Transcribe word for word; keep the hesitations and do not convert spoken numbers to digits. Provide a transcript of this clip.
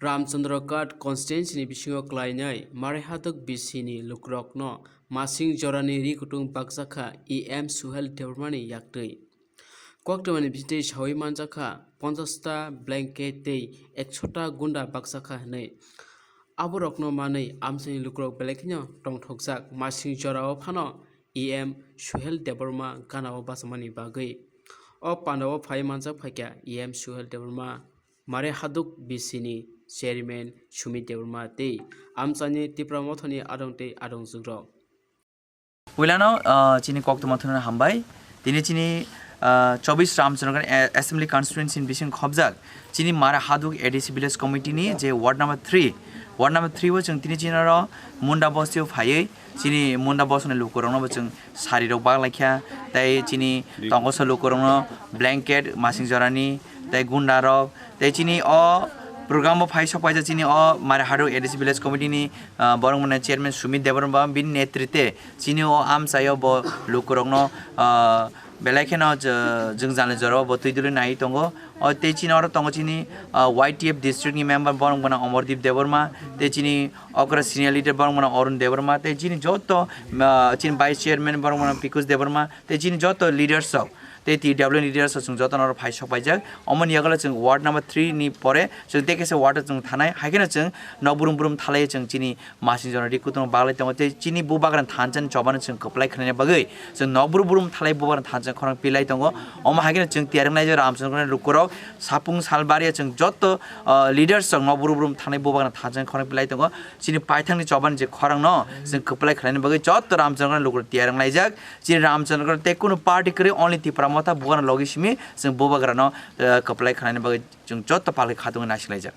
Ramchandra Ghat constituency ni bisingo klainai Marihaduk B C ni lukurokno masing jorani ri kutung bakjakha E M Suhel Debbarma ni yaktwi. Koktwmani bisingtwi sawi manjakha, ponchash ta blanket tei ekshota gunda bakjakha hwnwi. Aborokno manwi amchaini lukurok belai kheno tongthokjak, masing jorao phano E M Suhel Debbarma ganao bachmani bagwi. O pandao phai manjak phaikha E M Suhel Debbarma, Marihaduk B C ni chairman Sumit Debbarma tei amchaini Tipra Mothani adong tei adongjukrok. Puilano, ah, chini koktwma thungnani hambai. Tini chini, ah, chobbish Ramchandra Ghat, eh, Assembly Constituency ni bising khobjak. Chini Marihaduk A D C Village Committee ni je ward number three, ward number three o chwng tini chini oro Munda Bosti o phaiwi chini Munda Bosti ni lukurokno bo chwng sari rok bak laikha, tei chini tongosa lukurokno blanket masing jorani, tei gunda rok, tei chini o program o phai sok paijak chini o Marihaduk A D C Village Committee ni, ah, borok mane chairman Sumit Debbarma bini netrite chini o amchaio bo lukurokno, ah, belai kheno je-, jwngjal ni jorao bo twi dului nai tongo. O tei chini oro tongo chini, ah, Y T F district ni member borok mane Omordeep Debbarma, tei chini okra senior leader borok mane Arun Debbarma, tei chini joto, ah, chini vice chairman borok mane Pikush Debbarma, tei chini joto leaders rok, tei T W leaders rok chwng joto no phai sok paijak. Omoni yagulo chwng ward number three ni pore chwng tei kaisa ward o chwng thanai, hai kheno chwng nok brum brum thalai chwng chini masing jorani ri kutung baglai tongo, tei chini bubagrani thansa ni choba no chwng kwplai khlaina bagwi chwng nok brum brum thalai bubagrani thansa khorang pilai tongo. Omo hai kheno chwng tiyar wnglaijak Ramchandra Ghat ni lukurok sapung salbari o chwng joto, ah, leaders rok nok brum brum thanai bubagrani thansa khorang pilai tongo. Chini paithakni choba ni je khorang no chwng kwplai khlaina bagwi joto Ramchandra Ghat ni lukurok tiyar wnglaijak. Chini Ramchandra Ghat tei kunu party kwrwi, only Tipra Motha bubagrani logi simi chwng bubagrano, eh, kwplai khlaina bagwi chwng joto palwi khatungwi naisiklaijak.